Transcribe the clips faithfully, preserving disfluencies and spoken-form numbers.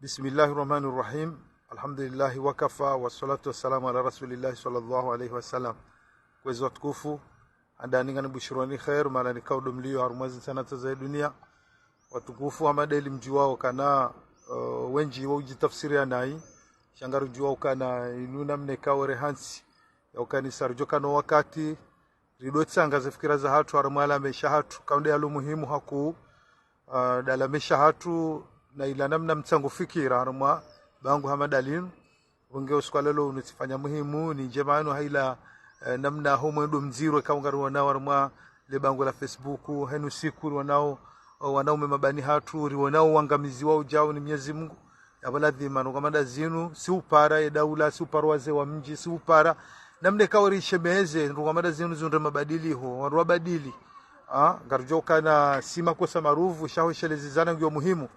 بسم الله الرحمن الرحيم. الحمد لله وكفى، والصلاة والسلام على رسول الله صلى الله عليه وسلم. Kwezi watukufu, handani nganibushironi kheru, mahala nikao ndo mlio harumwa ezi nsanatsa za dunia. Watukufu, hama ndeli mdjuwao ukana, eh, wendji wa udjitafsiri ya nayi, sha ngarudjuwao ukana inu namna ikao rehantsi, ya ukana isa ridjo kana wakati, rido tsanga ze fikira zahatru, harumwa la maesha yahatru, kaunde yalo muhimu hakuu, ah, ndala maesha yahatru, na ila namna mtsango fikira, harumwa bangu hama ndalinu. Wonge usiku wa leo unu tsifanya muhimu, nidje pvanu ha ila, eh, namna ho mwendo mdziro ikao ngariwonao harumwa le bango la Facebook, henu siku riwonao, o wanaume mabani hatru, riwonao wangamizi wa ujao ni Mwenyezi Mungu. Yapvo ladhima, ndrongoo hama ndazinu, si upara ye daula, si upara wazee wa mdji, si upara. Namna ikao rishemeze, ndrongoo hama ndazinu zundre mabadiliho, wandru wabadili. Ah, ngarudjuwao ukana si makosa maruvu, sha ho shelezezana ngiyo muhimu.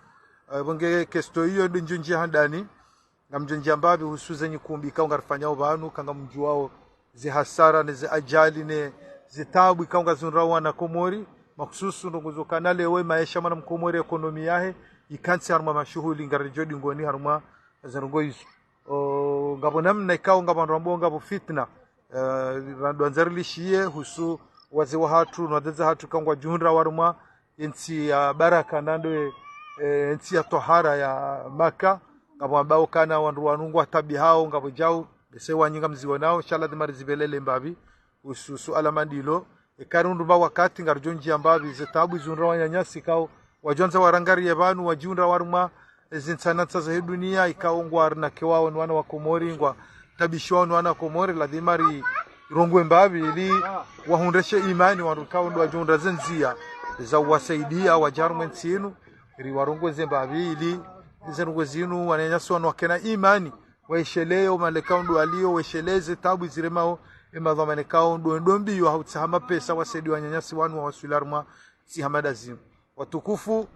Eh, wonge kesto iyo ndo ndjo ndjia handani. Ngamdjo ndjia mbapvi uhusu ze nyikumbi ikao ngarifanyao pvanu, ka ngamdjuwao ze hasara, ne ze ajali, ne ze taabu ikao ngazundrao wana Komori, mahususu ndrongoo zo ukana leo ye maesha mwana Mkomori, ekonomi yahe, ikantsi harumwa mashuhuli, ngaridjo dingoni harumwa ze ndrongoo izo. O, ngapvo namna ikao ngapvo wandru wambao ngapvo fitna, eh, randwa ndzari lishiye, uhusu wazee wahatru, no wadzadze wahatru ikao ngwadjihundra harumwa entsi ya baraka, nando, eh, entsi ya twahara ya Maka. Ngapvo wambao ukana wandru wanu ngwataabihao, ngapvo djau, bese wanyu ngamziwonao, sha ladhima rizipvelele mbapvi, uhusu suala hama ndilo. Eka rihundru mba wakati ngarudjo ndjia mbapvi, ze taabu zihundra wananyasi ikao, wadjo andza warangariye pvanu, wadjihundra harumwa ezi nsanatsa za he dunia, ikao ngwarinakewao ni wana wa Komori, ngwataabishwao ni wana wa Komori, ladhima rirongowe mbapvi ili wahundre she imani, wandru ikao ndo wadjo hundra ze ndzia za uwasaidia wadje harumwa entsi inu, riwarongoze mbapvi ili ze ndrongoo zinu wananyasi wanu wakena imani, waishelee o mahala ikao ndo walio, waishelee ze taabu ziremao, e madhwamana ikao ndo, ndo mbiyo ha utsaha mapesa, wasaidiye wananyasi wanu wawaswili harumwa ntsi hama ndazinu. Watukufu,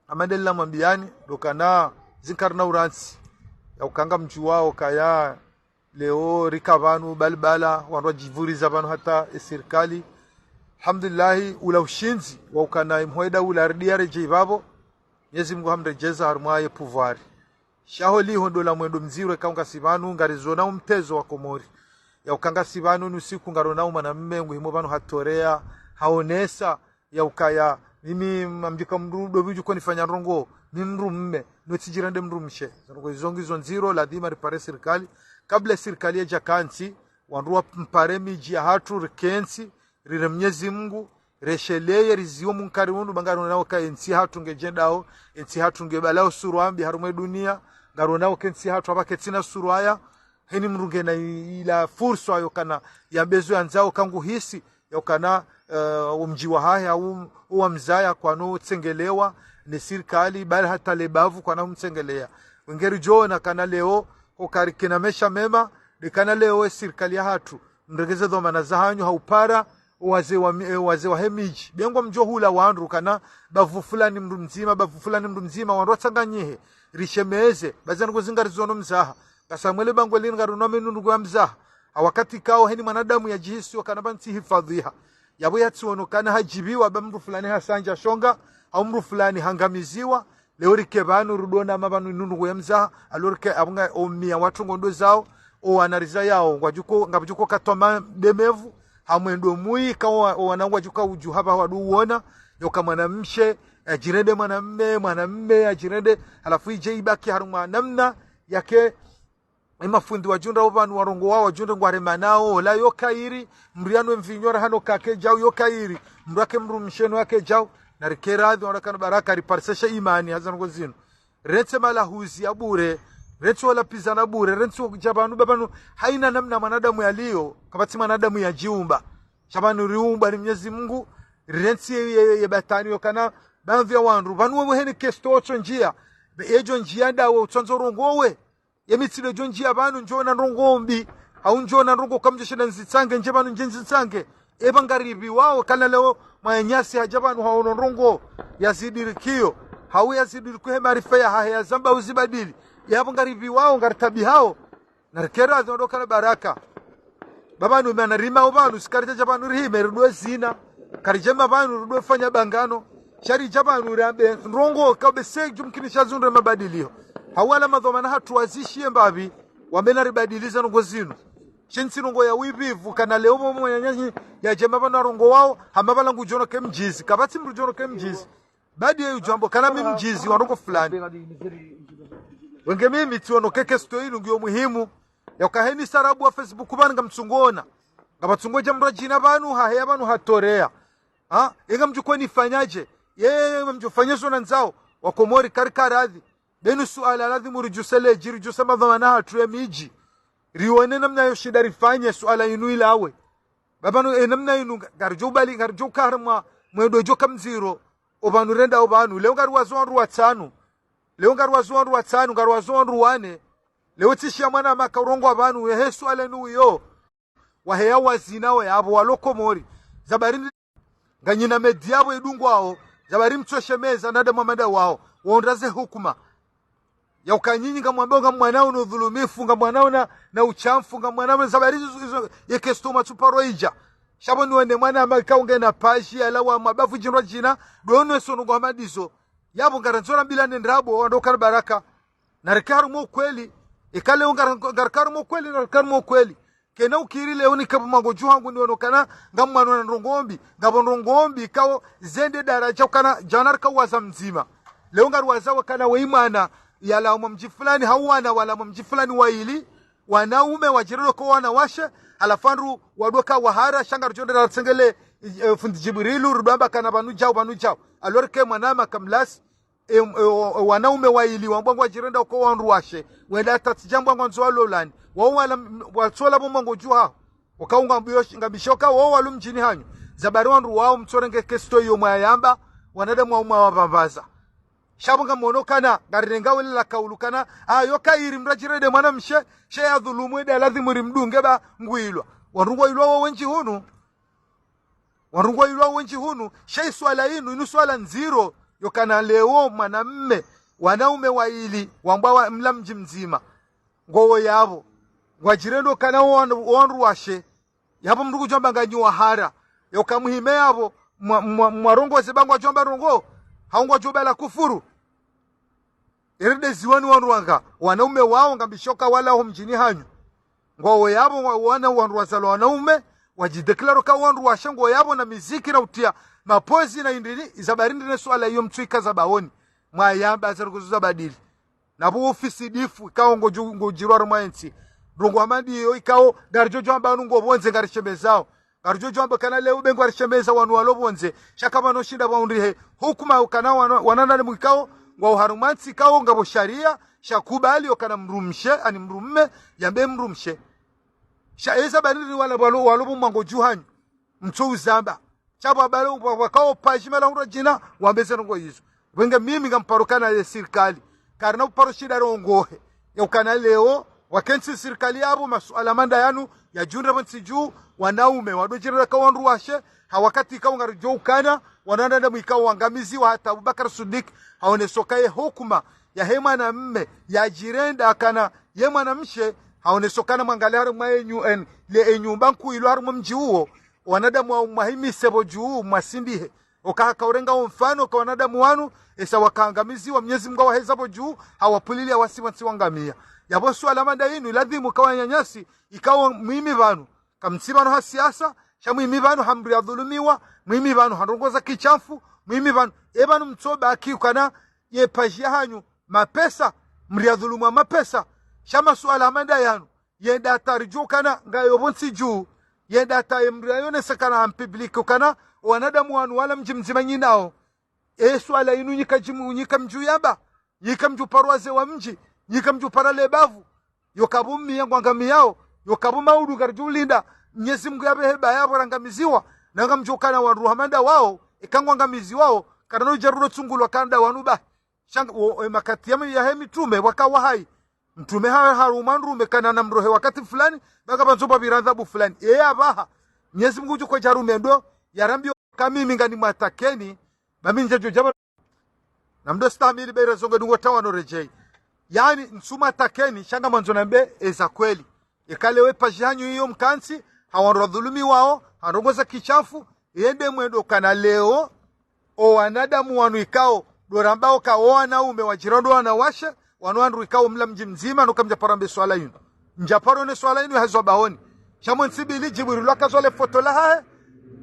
hama ndeli namwambiani, ndo ukana zinkarina urantsi, ya uka ngamdjuwao ukaya leo rika pvanu balbala, wandru wadjivuriza pvanu hata e sirikali. Alhamdulillahi, ula ushindzi wa ukana imhweda ula ridjia redjei pvapvo, Mwenyezi Mungu hamredjeza harumwa ye pouvoir. Sha holiho ndo la mwendo mdziro ikao ngasi pvanu, ngarizonao mtezo wa Komori. Ya uka ngasi pvanu ni usiku ngarionao mwanamme nguhimo pvanu hatorea, haonesa, ya ukaya, mimi mamdjika mdru ndopvi udjo nifanya ndrongoo, mi mdru mme, no tsidjirende mdru mshe. Ndrongoo izo ngizo ndziro, ladhima ripare sirikali. Kabla sirikali yadja kantsi, wandru wampare midji yahatru, rikentsi, rire Mwenyezi Mungu, resheleye, riziwo munkari unu, ba ngarionao uka entsi yahatru ngedjendao, entsi yahatru ngebalao sura mbi harumwa e dunia, ngarionao uka entsi yahatru apvaha kaitsina sura ya, heni mdru ngena i-, ila fursa yo ukana yambe zo yandzao, ka nguhisi ya ukana, eh, o mdji wahahe, au, o wamzaya kwano tsengelewa ne sirikali, bali hata le bavu kwana humtsengelea. Wonge ridjo ona ukana leo, ko karikena maesha mema, nde ukana leo e sirikali yahatru, mregeze dhwamana zahanyu ha upara, o wazee wa mi-, eh, wazee wa he midji. Be ngwamdjo hula wandru ukana bavu fulani mdru mdzima, bavu fulani mdru mdzima, wandru watsanganyihe. Rishemeze, ba ze ndrongoo zi ngarizono mzaha. Ngasi harumwa le bango linu ngarionao e ndrongoo ya mzaha. Ha wakati ikao heni mwanadamu yadjihisi ukana ba ntsi hifadhwiha. Yapvo yatsiwono ukana hadjibiwa, ba mdru fulani hasandja shonga, au mdru fulani hangamiziwa, leo rike pvanu, rudo ona hama pvanu e ndrongoo ya mzaha, alors que apvo nga o mia watru ngondo zao, o wana rizayao, ngwadjuko, ngapvudjuko katwa ma-, ndemevu, ha mwendo mwi, ka o wa-, o wana ngwadjuka udjuha pvahanu wadu uona, yo uka mwanamshe, yadjirende mwanamme, mwanamme, yadjirende, halafu idje ibaki harumwa namna yake, e mafundi wadjundra o pvanu warongowao, wadjundra ngwaremanao, ola yo kayiri, mdru yanwe mvinyo raha no kake djau yo kayiri, mdru yake mdru mshe no yake djau, na rike radhi, wandru wakana baraka, ripariseshe imani, ha ze ndrongoo zinu. Rentsi malahuzi ya bure, rentsi olapvizana bure, rentsi odja pvanu, ba pvanu, haina namna mwanadamu yalio, kapvatsi mwanadamu yadjiumba. Sha pvanu riumbwa ni Mwenyezi Mungu, rentsi ye, ye, ye batwini yo ukana, baadhwi ya wandru, pvanu wewe heni kesto otso ndjia, be edjo ndjia ndawe utsandza urongowe, ye mitsindo djo ndjia pvanu ndjo ona ndrongoo mbi, au ndjo ona ndrongoo kamdjo shinda nzitsange, ndje pvanu ndje nzitsange. Eba ngaripviwao, kana leo mwananyasi hadja pvanu haono ndrongoo, yazidi rikio, hau yazidi rikuhe maarifa yahahe yazamba uzibadili. Yapvo ngaripviwao, ngaritaabihao. Na rike radhi wandru wakana baraka. Ba pvanu mana rima o pvanu, si karidja dja pvanu rihime, rudo zina. Karidja hima pvanu, rudo fanya bangano. Sha ridja pvanu, rambe ndrongoo, ka be se djumkinisha zundre mabadiliho. Hawala madhwamana hatru wazishiye mbapvi, wambe naribadilize ndrongoo zinu. Sha ntsi ndrongoo ya uivivu, kana leo pvo mwananyanyi yadje hamba pvanu arongowawo, hamba pvala ngudjo noke mdjizi. Kapvatsi mdru djo noke mdjizi. Badi ye udjo amba kana mi mdjizi wa ndrongoo fulani. Wenge mimi tsiono ke question inu ngiyo muhimu. Yauka heni sarabu wa Facebook pvanu ngamtsungoona. Ngapvatsungo dja mdru adjina pvanu, haheya pvanu hatoreya. Ha? Inga mdjo kweni fanyadje? Ye, mdjo fanya zo nandzao. Wakomori karikaradhi. Benu suala ladhimu ridjuse ledji, ridjuse madhwamana hatru ya midji. Riwone namna yo shinda rifanye suala inu ilawe. Ba pvanu, e, namna inu nga-, ngaridjo ubali, ngaridjo uka harumwa mwendo djo ka mdziro. O pvanu renda o pvanu. Leo ngariwazo wandru watsanu. Leo ngariwazo wandru watsanu, ngariwazo wandru wane. Leo tsishiya mwana maka urongowa pvanu, ehe suala inu uyo. Waheya wazina we yapvo walo Komori. Zabari ndi-, nganyina media yapvo idungwawo. Zabari mtsoshemeza nada mwamada wawo. Wondraze hukuma. Yauka nyinyi ngamwambo nga mwana una udhulumifu, nga mwana una, na ushamfu, nga mwana una zabari izo, izo, ye question matsuparo idja. Sha pvo niwone mwana ama ika unge na paji, yalawa mabavu djindru djina, ndo ono eso ndrongoo hama ndizo. Yapvo ngarandzo rambilane ndrabo, wandru kana baraka. Narike harumwa ukweli. Ika leo ngar-, ngarike harumwa ukweli, narike harumwa ukweli. Kena ukiri leo nike pvo mwango dju hangu niwono kana ngamwano na ndrongoo mbi. Ngapvo ndrongoo mbi ikao zende daradja ukana djana rika waza mdzima. Leo ngariwaza wakana we imwana yalawa mwa mdji fulani, hau wana walawa mwa mdji fulani waili. Wanaume wadjirendo ko wanawashe, halafu wandru wadjoka wahara, sha ngaridjo ndra ratsengele, e, fundi Djibrilu, rudjwamba kana pvanu djao, pvanu djao. Alors que mwana maka mlasi, e, e, o, o, wanaume waili wambwa ngwadjirenda uko wandru washe, wenda hata tsidja mbwa ngwandzo walolani. Wawo wala, m-, watsola pvo mwango dju haho. Uka unga mbiyo-, ngambishoka, wawo walo mdjini hanyu. Zabari wandru wawo mtsorenge question iyo mwayamba, wanadamu wawo mwawapvambaza. Sha pvo ngamono kana, ngarirenga wele la kaulu kana, a, yo kayiri mdru adjirende mwanamshe, sha yadhulumu eda ladhimu rimdunge ba ngwilwa. Wandru ngwailwa wo wendji hunu. Wandru ngwailwa wendji hunu, sha iswala inu, inu swala ndziro, yokana leo mwanamme, wanaume waili, wambwa wa mla mdji mdzima. Ngowo yapvo. Ngwadjirendo kana wan-, wandru washe. Yapvo mdru kudjwamba nganyi wahara. Yauka muhime yapvo, mwa-, mwa-, mwarongoze ba ngwadjwamba ndrongoo, hau ngwadjwamba la kufuru. Erede ziwani wandru wanga, wanaume wawo ngambishoka wala ho mdjini hanyu. Ngwawo yapvo wa-, wana wandru wazalwa wanaume, wadjidéclare ka wandru washe ngowo yapvo na miziki na utriya mapozi na indrini, izabari ndrine suala iyo mtsuika zabaoni. Mwayamba zari kuzuza badili. Na pvo ufisidifu, ikao ngodju-, ngodjirwa harumwa entsi. Ndrongoo hama ndiyo ikao, ngaridjo djwamba anu ngo pvondze ngarishemezao. Ngaridjo djwamba kana leo be ngwarishemeza wanu walo pvondze. Sha ka pvanu shinda pvahundrihe. Hukuma ukana wana, wanadamu ikao, ngwao harumwa ntsi ikao, ngapvo sharia, sha kubali okana mdrumshe, ani mdrumme, yambe mdrumshe. Sha eza baniri wala walo, walo pvo mwango dju hanyu. Mtso uzamba. Sha pvo abale, wa-, wakao paji mela hundra djina, wambe ze ndrongoo izo. Wenge mimi ngamparo kana ye sirikali. Karina uparo shinda rongohe. Yaukana leo, wakentsi sirikali yapvo masuala manda yanu, yadjundra pvo ntsi dju, wanaume, wadjodjirenda ka wandru washe, ha wakati ikao ngaridjo ukana, wanadamu ikao wangamiziwa hata Abubakar Sudik, haoneso ka ye hukuma, yahe mwanamme, yadjirenda akana, ye mwanamshe, haoneso kana mwangale harumwa ye nyu-, en-, le enyumba nkuu ilo harumwa mdji uwo, wanadamu wa mwahimise pvo dju, mwasindihe. Oka haka urenga wo mfano ka wanadamu wanu, esa wakaangamiziwa, Mnyezi Mungu hawaheza pvo dju, hawapvulilia wasi pvantsi wangamia. Yapvo suala manda inu, iladhimu ka wananyasi, ikao mwimi pvanu. Kamtsi pvanu ha siasa, sha mwimi pvanu ha mdru yadhulumiwa, mwimi pvanu ha ndrongoo za kishamfu, mwimi pvanu, e pvanu mtsobaki ukana, ye paji yahanyu, mapesa, mdru yadhulumwa mapesa, sha masuala manda yanu, yenda hata ridjo ukana, ngayo pvo ntsi dju, yenda hata ye mdru yayonese kana ha mpublic ukana, wanadamu wanu wala mdji mdzima nyinao. E suala inu nyika djimu, nyika mdju yamba, nyika mdju paro wazee wa mdji, nyika mdju para le bavu, yoka pvo mmiya ngwangamiyao, yoka pvo maudu ngaridjo ulinda, Mnyezi Mungu yapvehe ba yapvo rangamiziwa, nanga mdjo ukana wandru hama nda wawo, eka ngwangamiziwao, karina udjarudo tsungulwa kanda wanu ba. Shanga, wo, e makati ya mi-, yahe mitrume, waka wahai. Mtrume ha-, harumwa ndrume kana na mrohe wakati fulani, baka pvandzo pvapvira adhabu fulani. Eye apvaha. Mnyezi Mungu udjo kwadja rume ndo, yarambiyo ka mimi ngani mwatakeni, ba mi ndjadjo djaba. Na mdo stahamili be ira zonge dungo tawano redjei. Yaani, ntsu mwatakeni, shanga mwandzo nambe, eza kweli. Eka leo e paji hanyu iyo mkantsi, ha wandru wadhulumiwao, ha ndrongoo za kishamfu, yende mwendo kana leo, o wanadamu wanu ikao, ndo rambao ka o wanaume wadjirendo wanawashe, wanu wandru ikao mla mdji mdzima, no kamdjaparo wambe swala yinu. Mdjaparo ne swala yinu yahezwa baoni. Sha mwe ntsi mbili Djibrilu akazwa le foto lahahe,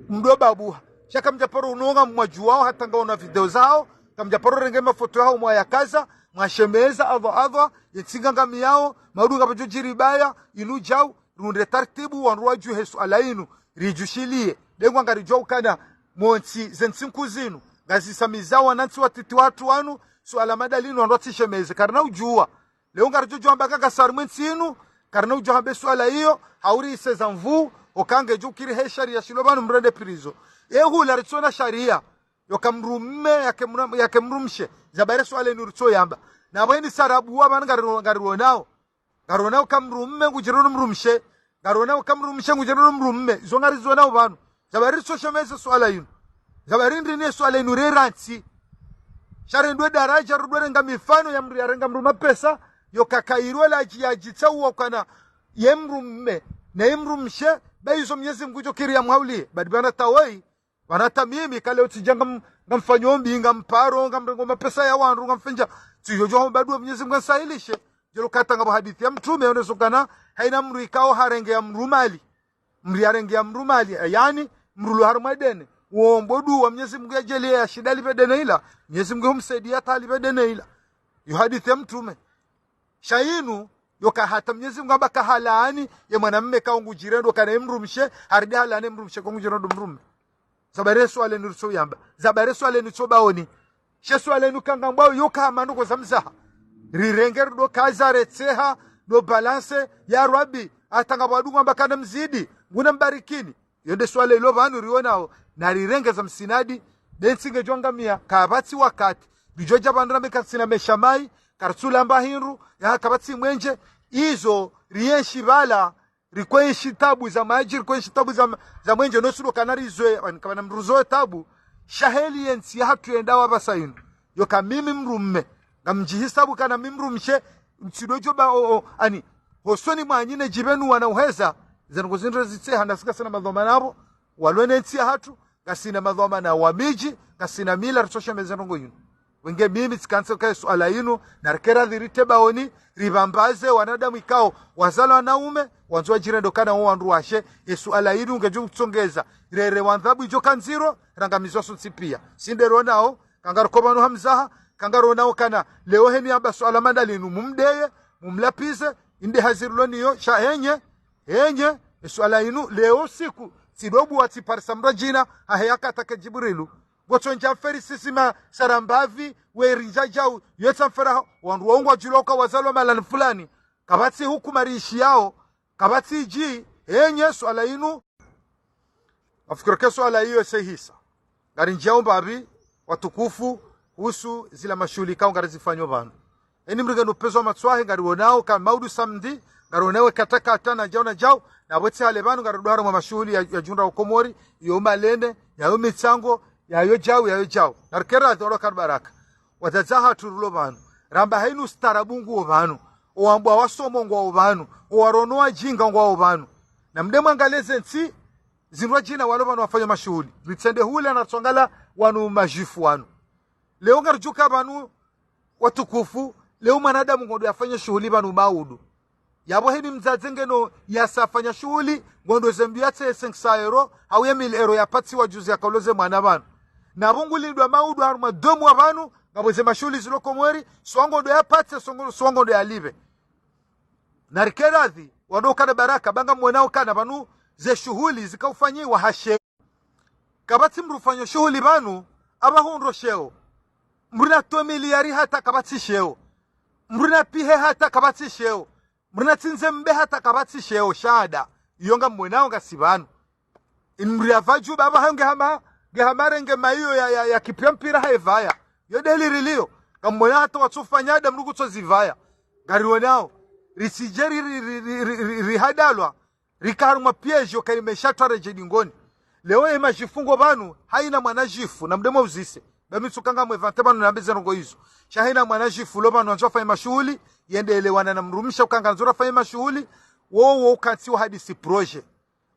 mdo babuha. Sha kamdjaparo unonga mwadjuwao, hata ngaona video zao, kamdjaparo renge mafoto yahao mwayakaza, mwashemeza, adhwa, adhwa, ye ntsi ngangamiyao, maudu ngapvadjo djiri baya, inu djau, runde tartibu, wandru wadjuhe swala yinu, ridjushiliye. Dengwa ngaridjuwa ukana, mwe ntsi, ze ntsi nkuu zinu, ngazisamizao wanantsi watiti watru wanu, swala madalinu wandru watsishemeze, karina udjuwa. Leo ngaridjo djuwa amba kaka sari mwe ntsi inu, karina udjuwa hambe swala iyo, hauri iseza nvu, oka ngedjo ukiri he sharia shilo pvanu mrende prison. Ehula ritsona sharia, yoka mdrume yake mdru-, yake mdrumshe, zabare swala inu ritsoyamba. Na pvweni sarabu wa pvanu ngari-, ngarilonao. Ngarilonao ka mdrume ngudjirao no mdrumshe. Ngarilonao ka mdrumshe ngudjirao no mdrume. Izo ngarizonao pvanu. Zabari ritsoshemeze swala inu. Zabari ndrini ye swala inu rerantsi. Sha rendwe daraja rudwe renga mifano ya mdru yarenga mdru mapesa. Yoka kairwe ladji yadjitsaua ukana ye mdrume ne ye mdrumshe. Ba izo Mnyezi Mngu djo kiri yamhauliye. Badi pvanu tawayi. Pvanu tamimi kale utsidja ngam-, ngamfanyo mbi, ngamparo, ngamrengo mapesa ya wandru, ngamfendja. Tsi yo djo hamba dua Mnyezi Mngu ansahilishe. Djelo kata ngapvo hadisi ya mtrume, yonesao ukana, haina mdru ikao harenge ya mdru mali. Mdru yarenge ya mdru mali, yaani, mdru lo harumwa dene. Uombo dua Mnyezi Mngu yadjaliye yashinde yalipve dene ila. Mnyezi Mngu humsaidiya hata yalipve dene ila. Yo hadisi ya mtrume. Sha inu, yoka hata Mnyezi Mngu amba kahalaani, ye mwanamme kao ngudjirao ndo kana ye mdrumshe, haridi halaani ye mdrumshe kao ngudjirao ndo mdrume. Zabari ye swala inu ritsoyamba. Zabari ye swala inu ritso baoni. She swala inu kangambwao yoka hama ndrongoo za mzaha. Rirenge rudo kaza retseha, no balance, ya Rabbi, hata ngapvo wadunga amba kana mzidi, nguna mbarikini. Yo nde swala ilo pvanu rionao, na rirenge za msinadi, be ntsi ngedjo angamia, kapvatsi wakati, ridjo dja pvanu rame katsina mesha mayi, kartsulamba hindru, ya kapvatsi mwenje, izo rienshi pvala, rikwenshi tabu za madji, rikwenshi tabu za, za mwenje, no sudo kana rizwe, wani kapvana mdru zoe tabu, sha heli ye ntsi yahatru yenda wapvasa inu. Yoka mimi mdrume, ngamdjihisabu kana mimi mdrumshe, ntsidodjo ba o, o, ani, hosoni mwa nyinyi djipvenu wana uheza, ze ndrongoo zindru zitseha na si ngasina madhwamana apvo, walwe ne ntsi yahatru, ngasina madhwamana wa midji, ngasina mila ritsoshemeze ndrongoo yinu. Wenge mimi tsikantsi kaye swala yinu, na rikera dhiri te baoni, ripvambaze wanadamu ikao, wazalwa wanaume, wandzo wadjirao ndo kana wo wandru washe, ye swala yinu ngedjo utsongeza, rere wandhabu idjo ka ndziro, rangamizwa sontsi pia. Si nde ronao, kangariko pvanu ha mzaha, kangaronao kana leo heni amba swala madalinu mumdeye, mumlapvize, inde hazi rilo niyo, sha henye, henye, ye swala inu, leo siku, tsidobuwa tsiparisa mdru djina, hahe yakatake Djibrilu. Ngotsondja mferi sisi ma sarambapvi, we rinja djau, yotsa mfera, wandru wao ngwadjuwa uka wazalwa mahalani fulani, kapvatsi hukuma riishiyao, kapvatsi dji, henye swala inu. Nafikiri ke swala iyo sehisa. Ngarinjiyao mbapvi, watukufu, husu zila mashuhuli kao ngarizifanyo pvanu. Eni mringe no pezo matswahe, ngarionao ka maudu samedi, ngarionao katakata na djau na djau, na pvwetsi hale pvanu, ngarido harumwa mashuhuli ya, ya djundra ukomori, yo malene, ya yo mitsango, ya yo djau, ya yo djau. Na rikera ati walo karibaraka. Wadzadze hatru rilo pvanu. Ramba haina ustaarabu nguwo pvanu. Owambwa wasomo ngwao pvanu. Owarono wadjinga ngwao pvanu. Na mde mwangalie ze ntsi, zindru djina walo pvanu wafanya mashuhuli. Ritsende hule na ritsongala wanu majifu wanu. Leo ngaridjuka pvanu watukufu, leo mwanadamu ngondo yafanya shuhuli pvanu maudu. Yapvo heni mdzadze ngeno yasafanya shuhuli, ngondo zembi yatse cinq cents euros, hau ye mille euros yapatsiwa juzi yakaloze mwana pvanu. Na pvo ngulindwa maudu harumwa domu wa pvanu, ngapvo ze mashuhuli zilo Komori, swango ndo yapatse, swango, swango ndo yalipve. Na rikeradhi, wado kana baraka, ba ngamwonao kana pvanu ze shuhuli zikaufanyiwa hashe. Kapvatsi mdru ufanya shuhuli pvanu, apvahundro sheo. Mdru na towe miliyari hata kapvatsi sheo. Mdru na pihe hata kapvatsi sheo. Mdru na tsindze mbe hata kapvatsi sheo, shahada. Iyo ngamwonao ngasi pvanu. Eni mdru yapvadju baba hange hama, nge hama renge maiyo ya, ya, ya kipvia mpira haipvaya. Yo nde liriliyo. Ngamwona hata watsofanya ada mdru kutsozipvaya. Ngarionao. Ritsidje ri, ri, ri, ri, ri, ri, rihadalwa. Rika harumwa piège yo kalimesha twaredje dingoni. Leo ye majifu ngo pvanu, haina mwana jifu, na mde mwauzise. Ba mi tsuka ngamwe vante pvanu nambe ze ndrongoo izo. Sha haina mwana jifu, lo pvanu wandzo afanye mashuhuli, yende elewana na mdrumshe uka ngandzo rafanye mashuhuli, wo, wo ukantsi wahadisi projet.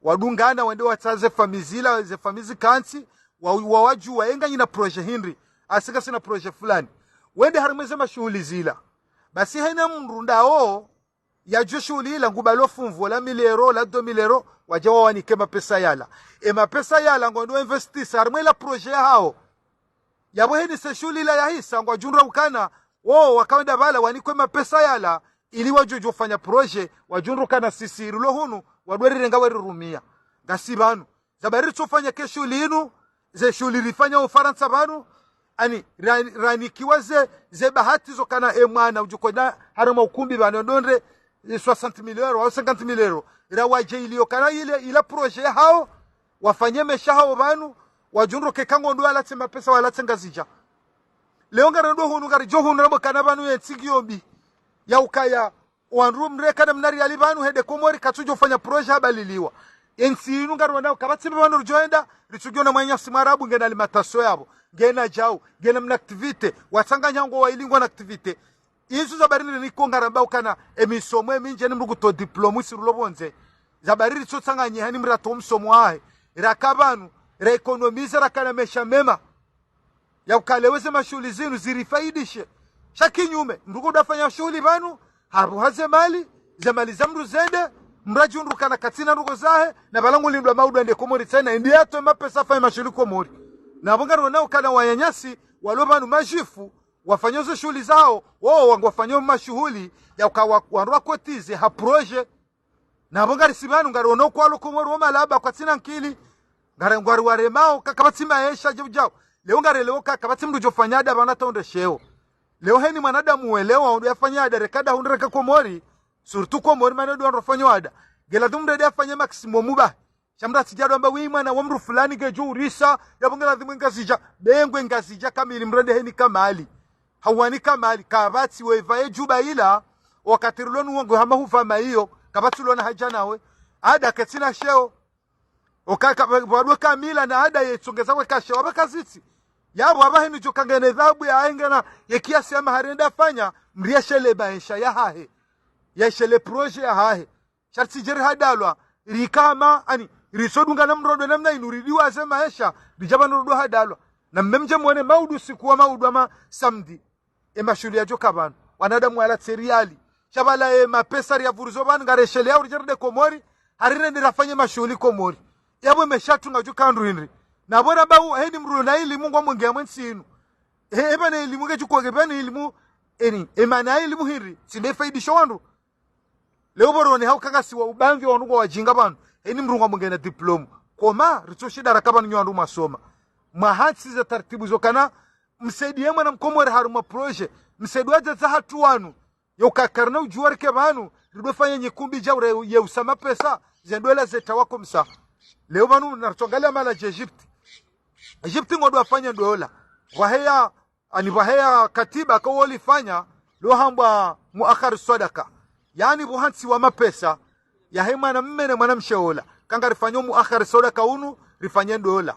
Wadungana, wende watsahe ze famiyi zila, ze famiyi zikantsi, wa, wa, wadjuwa, ye nganyina projet hindri, asi ngasina projet fulani. Wende harimwa ze mashuhuli zila. Basi hena mdru ndawo yadjo shuhuli ila ngubalo funvu la mille euros, la deux mille euros, wadja wawanike mapesa yala. E mapesa yala ngwandro investisa harimwa ila projet yahawo. Yapvo heni se shuhuli ila yahisa ngwadjo undra ukana, wo wakawenda pvala wanikwe mapesa yala, ili wadjo djofanya projet, wadjo undra ukana sisi rilo hunu, wandro rirenga warirumia. Ngasi pvanu. Ze habari ritsofanya ke shuhuli inu, ze shuhuli rifanya Ufarantsa pvanu, ani, ra-, ranikiwa ze, ze bahati zo kana e mwana udjo kwenda harimwa ukumbi pvanu ndonde, eh, soixante mille euros au cinquante mille euros. Ra wadje iliyo kana ile, ila projet yahawo, wafanye maesha yahawo pvanu, wadjo undra ke ka ngwandro walatse mapesa walatse Ngazidja. Leo ngarendo hunu ngaridjo hunu rambo kana pvanu ye ntsi ngiyo mbi. Ya ukaya, wandru mreka na mna riali pvanu hende Komori katsudjo fanya projet habaliliwa. Entsi inu ngariwonao kapvatsi pvanu ridjo henda, ritsudjo ona mwananyasi Mwarabu ngena alimentation yapvo, ngena djau, ngena mna activité, watsanganya ngo waili ngwana activité. Izo ze habari niko ngaramba ukana, emisomo emindji ni mdru kuto diplôme isi rilo pvondze. Ze habari ritsotsanganya hani mdru ato msomo wahe. Raka pvanu, ra économiser, rakana maesha mema. Ya ukaya leo ze mashuhuli zinu zirifaidishe. Sha kinyume, mdru kudafanya shuhuli pvanu, hapvuha ze mali, ze mali za mdru zende, mdru adjo undra ukana katsina ndrongoo zahe, na pvala ngulindwa maudu yende Komori tsena, indi yatowe mapesa afanye mashuhuli Komori. Na pvo ngariwonao ukana wananyasi, walo pvanu majifu, wafanya ze shuhuli zahawo, wo wangwafanya mashuhuli, ya ukaya wa-, wandru wakotize ha projet, na pvo ngarisi pvanu, ngariwonao kwalo Komori wo malaba kwatsina nkili, ngari-, ngwari waremao, ka-, kapvatsi maesha djau djau. Leo ngarelewo ka-, kapvatsi mdru djofanya ada pvanu ata undre sheo. Leo heni mwanadamu welewa, undru yafanya ada, reka ada, hundre reka Komori, surtout Komori, mana ndo wandru wafanya ada. Ngeladhimu mdru ende afanye maximum ba. Sha mdru atsidja ndo amba wi mwana wa mdru fulani ngedjo urisa, yapvo ngeladhimu Ngazidja, be ngwe Ngazidja kamili mdru ende heni kamali. Hawani kamali, kapvatsi wepva ye djuba ila, wakati rilo nuwo ngwe hama hupva maiyo, kapvatsi ulo na haja nawe. Ada katsina sheo. Oka-, ka-, pvwa-, pvwadwe kamila na ada yetsongeza weka sheo, apvo kazitsi. Yapvo apvahe nidjo kangene dhahabu yahahe ngena, ye kiasi ya mahari ende afanya, mdru yeshele maesha yahahe. Yeshele projet yahahe. Sha ritsidje rihadalwa, rika hama, ani, ritsodunga na mdru ndo namna inu, ridiwaze maesha, ridja pvanu ndo hadalwa. Na mme mdje mwone maudu usiku wa maudu wa ma samedi. E mashuhuli yadjoka pvanu. Wanadamu walatse riali. Sha pvala e mapesa riyapvuruzo pvanu, ngaresheleyao ridje rende Komori, hari rende rafanye mashuhuli Komori. Yapvo e maesha yatru ngadjoka ndru hindri. Na pvo ramba u, heni mdru na ilimu ngwamwenge ya mwentsi inu. He, eba na ilimu ngedjuko, eba na ilimu, eni, emana ya ilimu hindri, tsi nde ifaidisho wandru. Leo pvo rone hauka ngasi wa ubamvi wa wandru ngwa wajinga pvanu. Heni mdru ngwamwenge na diplôme. Koma, ritsoshinda raka pvanu nyi wandru mwasoma. Mwahantsi ze taratibu zo kana, msaidiye mwana mkomori harumwa projet. Msaidiye wadzadze hatru wanu. Yo ka karina udjuwa rike pvanu, ridofanya nyikumbi dja ure ye usa mapesa, ze ndola zetawa komsa. Leo pvanu, naritsongaliya mahala dja Egypte. Egypte ngodofanya ndola. Pvwaheya ani pvwaheya katiba ka wolifanya, lo hambwa muakhar swadaka. Yaani pvo hantsiwa mapesa, yahe mwana mme ne mwana mshe ola. Ka ngarifanyao muakhar swadaka unu, rifanye ndola.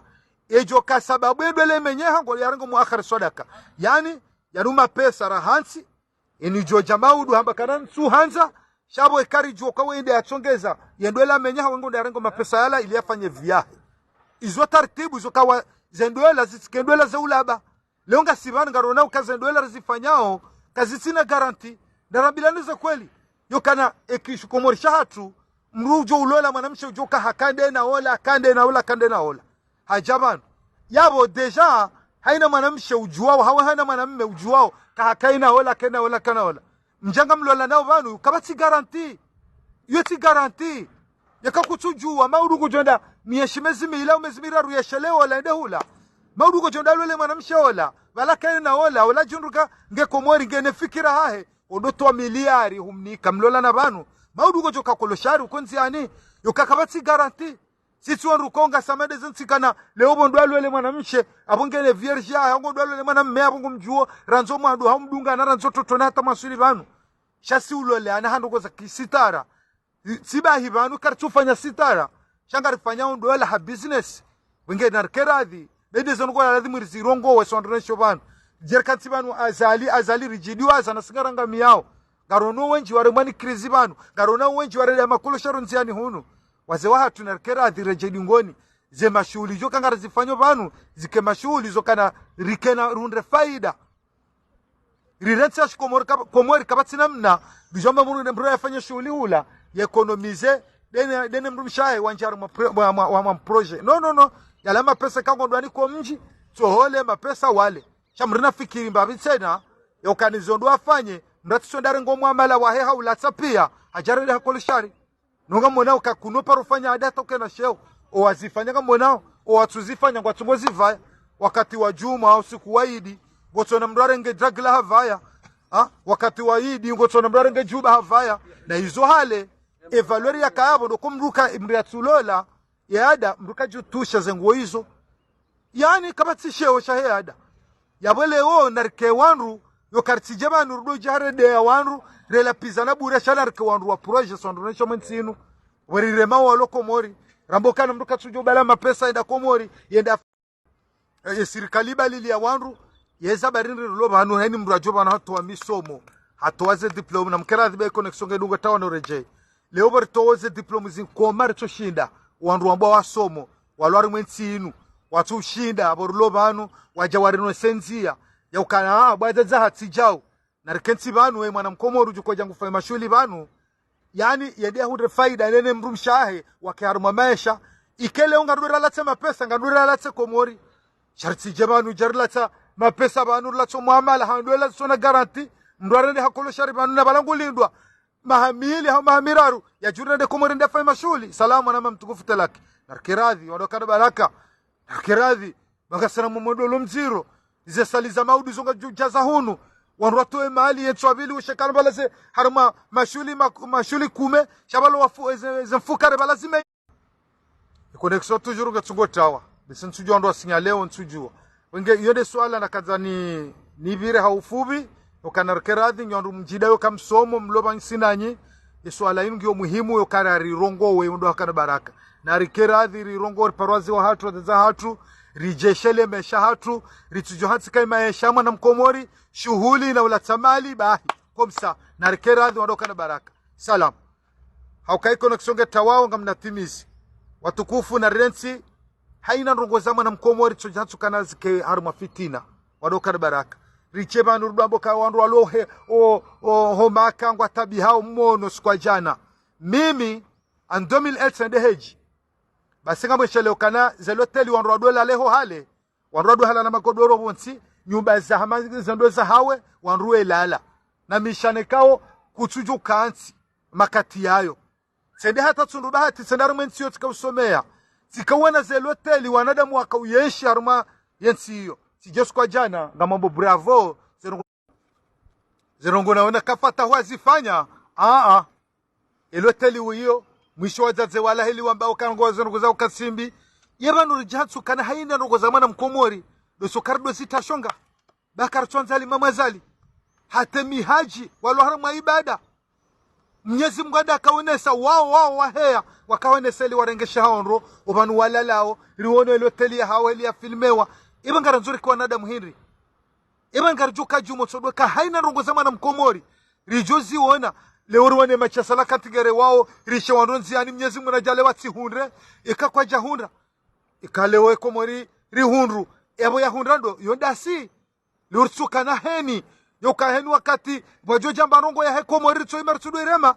Edjo ka sababu ye ndola imenyeha ngo yarengo muakhar swadaka. Yaani, yanu mapesa rahantsi, ini djo dja maudu hamba kana ntsu handza, sha pvo eka ridjo ka wende yatsongeza, ye ndola imenyeha wengo nde yarengo mapesa yala ili yafanye viahe. Izo taratibu zo kawa ze ndola zitsike ndola ze ulaba. Leo ngasi pvanu ngarona uka ze ndola rizifanyao, kazitsina garanti. Ndarambilani ze kweli. Yo kana eki shikomori shahatru, mdru udjo ulola mwanamshe udjo ka haka nde na ola, haka nde na ola, haka nde na ola. Hadja pvanu. Yapvo déjà, haina mwanamshe udjuwao, hawe haina mwanamme udjuwao, ka haka ina ola, haka ina ola, haka ina ola. Mdja ngamlolanao pvanu, kapvatsi garanti. Yo tsi garanti. Yeka kutsudjuwa, maudu kudjonda, miyeshi mezi mili au mezi miraru yeshelewo la ende hula. Maudu kudjonda lole mwanamshe ola, pvala kaye na ola, ola djundruka, nge Komori, nge ne fikira hahe, odo towa miliyari humnika, mlolana pvanu. Maudu kudjoka kolo shari uko ndziani, yo ka kapvatsi garanti. Sisi wandru konga samade zentsikana, leo pvo ndo alole mwanamshe, apvo nge ne vierge, apvo ngo ndo alole mwanamme, apvo ngo mdjuwo, randzo mwando, hau mdungana, randzo totona hata mwaswili pvanu. Sha si ulole, ana ha ndrongoo za kisitara. Tsi bahi pvanu karitsufanya sitara. Sha ngarifanyao ndola ha business. Wenge narike radhi. Bende zo ndrongoo lazima rizirongowe sondronesho pvanu. Djerikantsi pvanu Azali, Azali ridjidiwaza na si ngarangamiyao. Ngarono wendji waremwa ni krizi pvanu. Ngarono wendji wareleya makolo sharo ndziani hunu. Wazee wahatru narike radhi redjei dingoni. Ze mashuhuli djo ka ngarizifanyao pvanu. Zike mashuhuli zo kana rike na rundre faida. Rirentsi ya shikomori kaba-, Komori kapvatsi namna, bijomba mdru ne mdru yafanye shuhuli hula, ya économiser, dene, dene mdru mshe wahe wandjie harumwa pro-, mwa, mwa, mwa, mwa projet. No, no, no. Yala mapesa ka ngondrwani ko mdji, tsohole mapesa wale. Sha mdru nafikiri mbapvi tsena, ya ukana izo ndo afanye, mdru atsisonda rengo mwamala wahe haulatsa pia, hadja rende hakolo shari. No ngamonao ka kuno paro fanya ada hata ukena sheo. O wazifanya ngamonao, o watsuzifanya ngwatsongo zivaya. Wakati wa djumwa, usiku wa idi, ngotsona mdru arenge dragila havaya. Ha? Wakati wa idi, ngotsona mdru arenge djuba havaya. Na izo hale, e valeur yakaya pvo, ndo ko mdru ka, mdru yatsulola, ye ada, mdru kadjutusha ze nguo izo. Yaani, kapvatsi sheo shahe ada. Yapvo leo, narike wandru, yo karitsidje pvanu rudo dja redeya wandru, relapvizana bure sha narike wandru wa projet, so wandru nesho mwe ntsi inu. Werirema walo Komori, rambe ukana mdru katsudjo bala mapesa yenda Komori, yenda, eh, sirikali ibaliliya wandru, yeza barindri rulo pvanu, haini mdru adjo pvanu hatowa misomo, hatowa ze diplôme, na mkera adhibe connexion ngedungo tawa no redjei. Leo pvo ritowo ze diplôme zinkoma ritsoshinda, wandru wamba wasomo, walo harimwa entsi inu, watsushinda, pvo rilo pvanu, wadja warino sendzia, ya ukana, ah, bwa dzadza hatsidjao. Narikentsi pvanu, we mwana mkomori udjuko djangu fanya mashuhuli pvanu, yaani, yende ahundre faida, nene mdru mshe wahe, wake harumwa maesha, ike leo ngarudwe ralatse mapesa, ngarudwe ralatse Komori. Sha ritsidje pvanu, dja rilatsa mapesa pvanu, rilatso mwamala, handwe latso na garanti, mdru arende hakolo shari pvanu na pvala ngulindwa maha mili hau maha miraru, yadjurende Komori nde afanye mashuhuli. Salamu na mama mtukufu Telaki. Narike radhi, wandru wakana baraka. Narike radhi, bakasana mumwendo lo mdziro. Ze sali za maudu zo ngazidjo djaza hunu. Wandru watowe mali, yentsu apvili ushekana pvala ze, harumwa mashuhuli, ma-, mashuhuli kume, sha pvalo wafu-, ze, ze mfukare pvala zime. E connexion toujours ngetsungo tawa. Bisi ntsudjua ndo asinya leo ntsudjua. Wenge, iyo nde suala nakandza ni, nipvire ha ufupvi, yo kana rike radhi, nyo wandru mdjida yo kamsomo, mlo pvanu ntsi nanyi. E suala inu ngiyo muhimu, yo kana rirongowe, ndo hakana baraka. Narike radhi, rirongowe, riparwazi wahatru, wadzadze wahatru, ridjeshele maesha yahatru, ritsudjo hantsika maesha mwana mkomori, shuhuli na ulatsa mali, bahi. Komsa, narike radhi, wandru wakana baraka. Salam. Hauka i connexion ngetawao ngamnatimizi. Watukufu narirentsi, haina ndrongo za mwana mkomori tsodja ntsukana zike harumwa fitina. Wandru wakana baraka. Ritse pvanu rudwambo ka wandru walo he, o, o, ho Maka ngwataabihao mwono siku ya djana. Mimi, en deux mille un nde hedji. Basi ngamwesheleo kana ze loteli wandru wadolala ho hale, wandru wadolala na magodoro pvontsi, nyumba za hama zendo za hawe, wandru welala. Na mishane kao kutsudjo kantsi, makati yayo. Tsende hata tsundu bahati, tsende harumwa entsi iyo tsika usomeya. Tsika uwana ze loteli, wanadamu waka uyenshi harumwa yentsi iyo. Tsidje siku ya djana, ngamambo bravo, ze ndrongo, ze ndrongo naona ka Fatahu hazifanya, aa. E loteli uyo, mwisho wadzadze wala heli wamba ukana ngo ze ndrongo za ukasimbi. Ye pvanu ridja ntsukana haina ndrongo za mwana mkomori. Ndo sokari ndo zitashonga. Bakari tswandza ali mama zali. Hata e mihadji, walo harumwa ibada. Mnyezi Mungu anda akaonesa, wao, wao waheya, wakaonesa ili warengeshe haondro, opvanu walalao, riwono e loteli ya hawo, ili ya filmewa. Iba ngarandzo rike wanadamu hindri. Iba ngaridjo ka djumo tsodwe ka haina ndrongo za mwana mkomori. Ridjo ziona, leo riwone mashasala kantigere wao, rishe wandru ndziani Mnyezi Mungu nadjale watsihundre, ika kwadjahundra. Ika leo e Komori rihundru, yapvo yahundra ndo, yo ndasi. Leo ritsukana heni, yo ka heni wakati, pvwadjo djamba ndrongo yahe Komori ritso ima ritsudwe rema.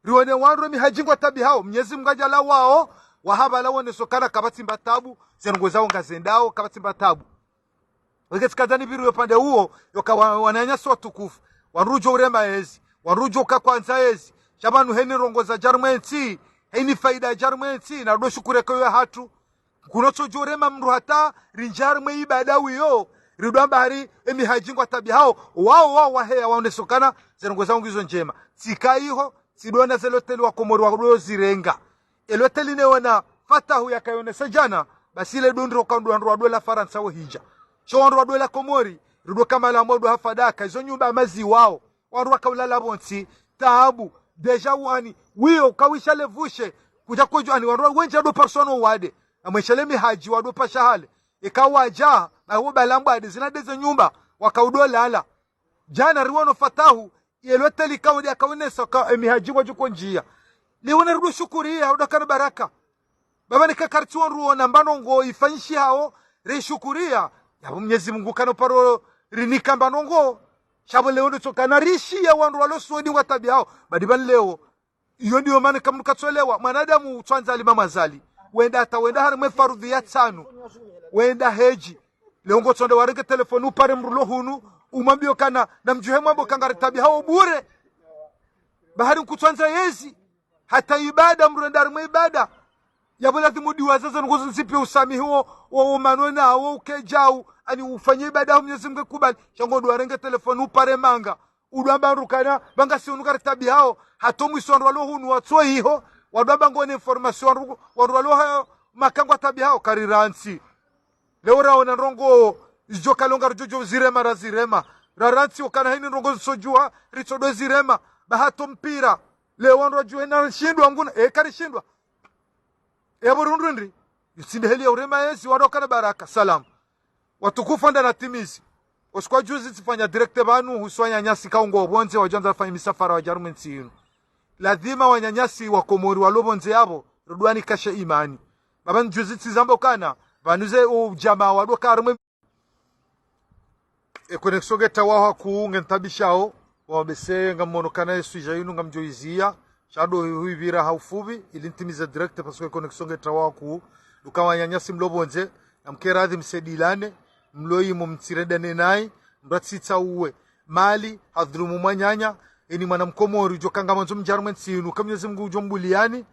Riwone wandru e mihadji ngwataabihao, Mnyezi Mungu adjala wao, wahabala wone sokana kapvatsi mba taabu, ze ndrongo zao ngazendao, kapvatsi mba taabu. Weke tsikadza nipviri yo pvande uwo, yo ka wa-, wananyasi watukufu. Wandru udjo urema ezi. Wandru udjo ka kwandza ezi. Sha pvanu heni ndrongo za dja harumwa entsi. Heni faida ya dja harumwa entsi. Na ndo shukuru eka yo yahatru. Kuno tsodjo urema mndru hata rindjie harumwa ibada wiyo. Ridwamba hari e mihadji ngwataabihao. Wao, wao waheya waone sokana. Ze ndrongo zao ngizo ndjema. Tsika iho. Tsidona ze loteli wa Komori wadjo zirenga. E loteli ne wana Fatahu yakayonesa djana, basi ile ndo ndro ka ndo wandru wadola Farantsa wo hidja. Sho wandru wadola Komori, rudo kamala mwado hafadaka, izo nyumba amazi wao. Wandru wakaulala pvontsi, taabu, déjà wani, wiyo, kawisha levushe, kudja kodjo ani, wandru wendji ndo personne wade. Amweshele mihadji wado pasha hale. Ika wadja, na wo balambwa ade, zina ndeze nyumba, wakaudolala. Djana riwono Fatahu, ye loteli kaudi akaonesa ka, e mihadji ngwadjo ko ndjia. Liwone rudo shukuriya, rudo kana baraka. Baba ni kakari tsi wandru wona mba ndrongo ifanyishihao, rishukuriya. Yapvo Mnyezi Mungu kano paro rinika mba ndrongo. Sha pvo leo ndo tsokana rishiya wandru walo Swedi ngwataabihao. Badi pvanu leo, iyo ndiyo mana kamnu katsoelewa. Mwanadamu utswandza alima mwazali. Wenda hata wenda harimwa ye farudhi ya tsanu. Wenda hedji. Leo ngotsonde warenge telefoni upare mdru lo hunu. Umwambiyo kana namdjuhe mwambo ka ngaritaabihao bure. Bahari nkutswandza yezi. Hata ibada mdru enda harimwa ibada. Yapvo lazimu udiwaze ze ndrongoo zipvi usamihi wo, wo, wo mano na wo ukedjau. Ani ufanye ibada ho Mwenyezi Mungu ekubali. Sha ngondo warenge telefoni upare manga. Udwamba ndru kana, pvanga si unu karitaabihao, hata omwiso wandru walo hunu watso iho, wadwamba ngwone information wandru, wandru walo hayo, maka ngwataabihao, karirantsi. Leo raona ndrongoo, zidjo kalonga ridjodjo zirema razirema. Rarantsi okana heni ndrongoo zitsodjuha, ritsodo zirema, ba hata ompira. Leo wandru wadjuhe na rishindwa nguna, e karishindwa. Yapvo rundru ndri, yutsinde heli ya urema yezi, wandru wakana baraka, salam. Watukufu wandru na timizi. Osiku wa juzi tsifanya direct pvanu, uhusu wananyasi kaungo wa pvondze, wadjandza wafanye misafara wadje harumwa entsi yinu. Lazima wananyasi wa Komori walo pvondze yapvo, rudwani kashe imani. Baba njuzi tsizamba ukana, pvanu ze udjamaa wandru ka harumwa e connexion nge tawaha ku nge ntaabishao, wabese ngamwono kana ye sujet yinu ngamdjo iziya, sha ndo huivira ha ufupvi, ili ntimize direct parce que connexion nge tawaha ku, luka wananyasi mlo pvondze, namke radhi msaidilane, mlo imo mtsirendane nayi, mratsitsa uwe. Mali, hadhulumu mwananya, eni mwana mkomori, udjo kanga mwandzo mdje harumwa entsi yinu, ka Mwenyezi Mungu udjo mbuliyani,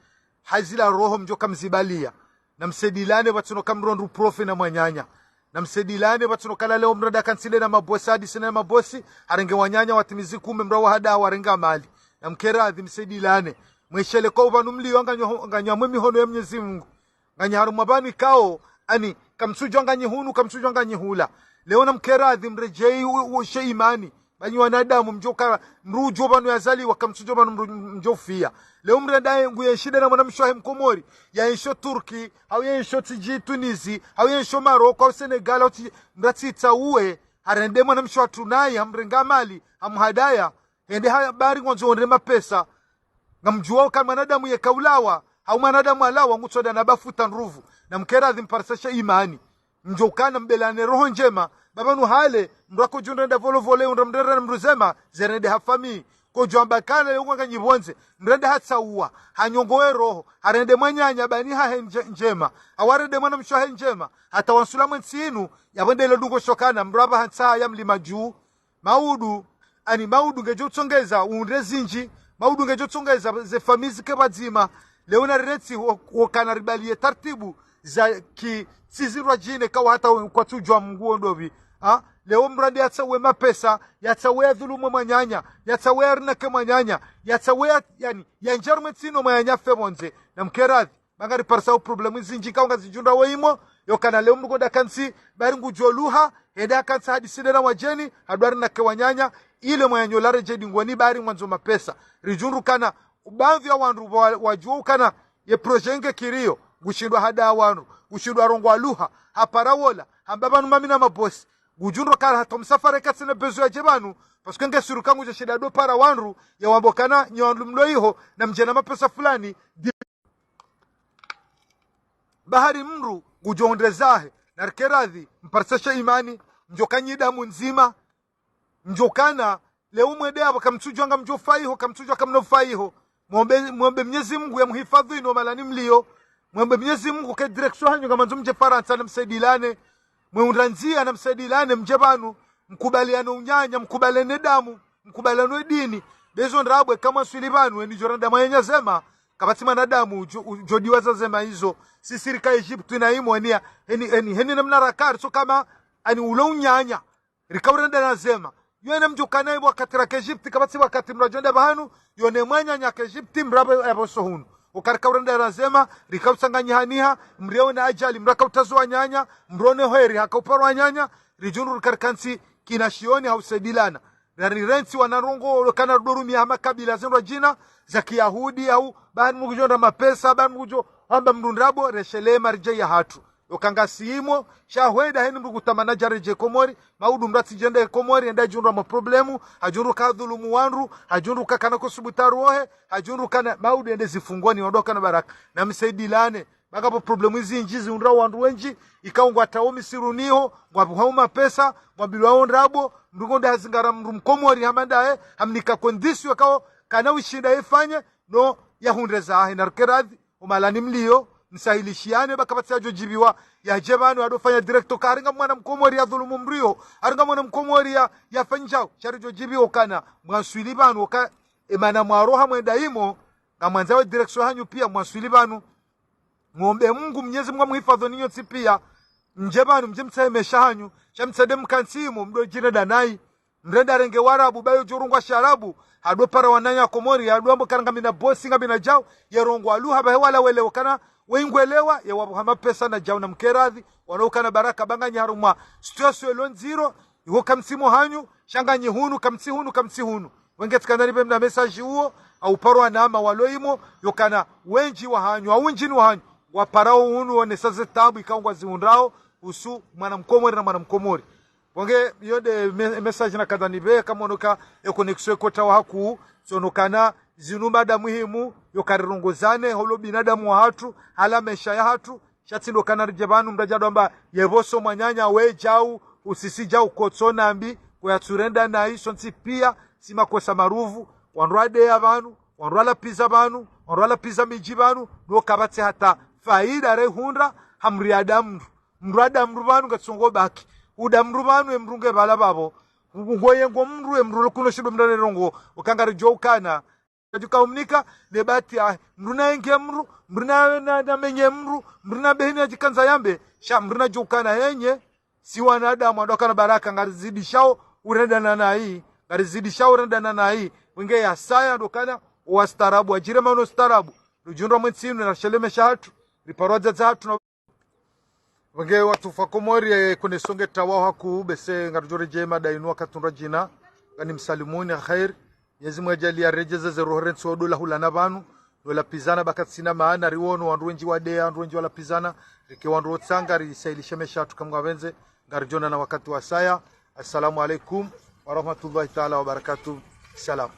hazi la roho mdjo kamzibaliya. Namsaidilane pvatsina kamrondru profe na mwananya. Namsaidilane pvatsina kala leo mdru anda kantsile na mabosi, hadisi na mabosi, harenge wananya watimizi kume mdru wa hada warenga mali. Namke radhi msaidilane. Mwishele kwa upvanu mliyo nganyo, nganyo harumwa mihono ya Mwenyezi Mungu. Nganyi harumwa pvanu ikao, ani, kamtsudjwa nganyi hunu, kamtsudjwa nganyi hula. Leo namke radhi mredjeyi u, u, she imani. Ba nyi wanadamu mdjo ka, mdru udjo pvanu yazaliwa, kamtsudjo pvanu mdru, mdjo fiya. Leo mdru enda nguyenshi nde na mwanamshe wahe mkomori, yayenshi ho Turki, hau yayenshi ho tsidji Tunizi, hau yayenshi ho Maroko, hau Senegal, hau tsi, mratsitsa uwe, harende mwanamshe watru nayi, hamrenga mali, hamhadaya, hende ha bari ngwandzo ondre mapesa. Ngamdjuwao ka mwanadamu yeka ulawa, hau mwanadamu alawa, ngutsonda na bafuta ndruvu. Namke radhi mparisa she imani. Mdjo ukana mbelane roho ndjema. Baba nu hale, mdru akodjundra nda volovole, undra mdrere na mdru zema, zerende ha fami. Kodjwamba kale, yunga nganyi pvondze, mdru ende hatsauwa, hanyongowe roho, harende mwananya ba ni hahe ndje, ndjema, hau harende mwanamshe wahe ndjema, hata wansula mwe ntsi yinu, yapvo ndelo dungo shokana, mdru apva hantsa ya mlima dju. Maudu, ani maudu ngedjo utsongeza, undre zindji, maudu ngedjo utsongeza, ze fami zike pvadzima, leo na riretsi wo, wokana ribaliye tartibu, za ki, tsi zindrwadjine kawa hata kwatsudjwa Mungu wo ndopvi. Ha? Leo mdru ende yatsauwe mapesa, yatsauwe yadhulumu mwananya, yatsauwe yarinake mwananya, yatsauwe ya, yani, yandje harumwa entsi yinu mwananya fe pvondze, namke radhi. Ba ngariparisa u problème zindji kaunga zidjundra wo imo, yokana leo mdru ngonda kantsi, bari ngudjo luha, hende hakantsi hadisi nde na wadjeni, hadwari nake wananya, ile mwananya ula redjeyi dingoni bari ngwandzo mapesa. Ridjundru kana, baadhwi ya wandru wa, wadjuwa ukana, ye projet nge kiriyo, ngushindwa hada wandru, ngushindwa rongowa luha, hapara wola, hamba pvanu mamina mabosi, ngudjundru kana hata msafara katsina besoin yadje pvanu, parce que nge suru ka ngudjo shinda do para wandru, yawambo kana, nyi wandru mlo iho, namdje na mapesa fulani, di-, bahari mdru, ngudjo hundre zahe, narike radhi, mparisa she imani, mdjo kanyi damu ndzima, mdjo kana, leo mwende apvo kamtsudjwa ngamdjo fa iho, kamtsudjwa kamno fa iho. Mwombe, mwombe Mwenyezi Mungu yamhifadhwi inu mahalani mliyo. Mwombe Mwenyezi Mungu ke direction hanyu ngamandzo mdje Farantsa namsaidilane. Mwe undra ndziya namsaidilane mdje pvanu. Mkubaliyane unanya, mkubaliyane damu, mkubaliyane dini. Bezo ndrabo eka mwaswili pvanu, eni djo randa mwananya zema. Kapvatsi mwanadamu, djo, djo diwaza zema izo. Sisi rika Egypte na imo, eni ya, eni, eni, eni namna rakari, so kama, ani ulo unanya. Rika urenda na zema. Yo ene mdjo kana ibo wakati raka Egypte, kapvatsi wakati mdru adjo enda pvahanu, yo ne mwananya ka Egypte, mdru apvo, apvo so hunu. Oka rika urenda na zema, rika utsanganyihaniha, mdru yone ajali, mdru aka utazo wananya, mdru one heri, haka uparo wananya, ridjundru rika rika ntsi, kina shioni hau saidilana. Rari rentsi wana ndrongoo, olo kana rudo rumiya hama kabila zendrwadjina, za kiyahudi, hau, bahari mdru ngudjo ndra mapesa, bahari mdru ngudjo, hamba mdru ndrabo, reshelee maridja ya hatru. Yokanga si imo, sha hwenda heni mdru kutamana dja redjeyi Komori, maudu mdru atsidjende Komori, enda djundru ma problème, hadjundru kadhulumu wandru, hadjundru kakana ko subuta rohe, hadjundru kana maudu ende zifungoni, wandru wakana baraka. Namsaidilane, Ba ngapvo problemu zindji zihundrao wandru wendji, ikao ngwatrao misiruni ho, ngwapvuhao mapesa, ngwambilwao ndrabo, mndru ngonde hazingara mndru mkomori hama ndaye, hamnika kondisio ikao kana ushinda yefanye, no yahundre zahe. Narike radhi, omahalani mlio, msahilishiane, ba kapvatsi yadjo djibiwa, yadje pvanu, yadofanya direct, ka haringa mwana mkomori yadhulumu mndru yo, haringa mwana mkomori ya, yafanyishao, sha ridjo djibiwa ukana, mwanswili pvanu, uka, emana mwaroha mwenda imo, ngamwandzao direction hanyu pia, mwanswili pvanu, ngombe Mungu, Mnyezi Mungu amuhifadhuni nyontsi pia. Mdje pvanu, mdje mtsahe mesha hanyu, sha mtsende mkantsi imo, mdo djirenda nayi. Mrenda renge warabu, ba yo djorongwa sharabu, hadopara wananya Komori, hadoambo kana ngamina bosi, ngamina djau, yerongwa luha, ba he wala welewa kana, wengwelewa, yewapvuha mapesa na djau. Namke radhi, wano ukana baraka ba nganyi harumwa situation ilo ndziro, iho kamtsi mo hanyu, sha nganyi hunu, kamtsi hunu, kamtsi hunu. Wenge tsikana ribe mna message uwo, au parwa na ama walo imo, yokana wendji wa hanyu, au wendji ni wa hanyu, waparao hunu, wonesa ze tabu, ikao ngwazihundrao, usu mwana mkomori na mwana mkomori. Wenge, yo nde me-, message nakandza nibe, kamonoka, e connexion ikotrawa hakuu, tsonokana, zinu mada muhimu, yoka rirongozane, holo binadamu wa hatru, hala mesha ya hatru, sha tsi ndo kana ridje pvanu mndru yadjo amba, yepvoso mwananya we djau, usisi djau kotso nambi, ko yatsurenda nayi, sontsi pia, si makosa maruvu, wandru wadeya pvanu, wandru walapviza pvanu, wandru walapviza midji pvanu, no kapvatsi hata faida rehundra, hamri ada mndru. Mndru ada mndru pvanu ngatsongo baki. Uda mndru pvanu e mndru nge pvala pvapvo. Ngoye ngo mndru e mndru lo kuno shindo mndru ne rongo. Uka ngaridjo ukana. Kadjuka umnika, ne bati ya, mndru na enge mndru, mndru na, na, na menye mndru, mndru na behini ya djikandza yambe, sha mndru na djukana henye, si wanadamu, wadokana baraka, ngarizidishao, urenda na nayi, ngarizidishao, urenda na nayi, wenge ya saya, dokana, wa starabu, wadjire mano starabu, rudjundra mwentsi inu, na shele mesha hatru, riparwa dzadza hatru, na Wenge watukufu wa Komori, e, kune songe trawa hakuu, bese ngarudjo redjei mada inu wakati undra djina, ngani msalimuni, khair. Mnyezi Mungu yadjaaliye yaredjeze ze roho rentsi odola hulana pvanu, no lapvizana ba katsina maana, riwono wandru wendji wadeya, wandru wendji walapvizana, rike wandru wotsanga, risahilishe mesha hatru kamwe ngapvendze, ngaridjo onana wakati wa saya. Assalamu alaikum wa rahmatullahi taala wa barakatuh. Salam.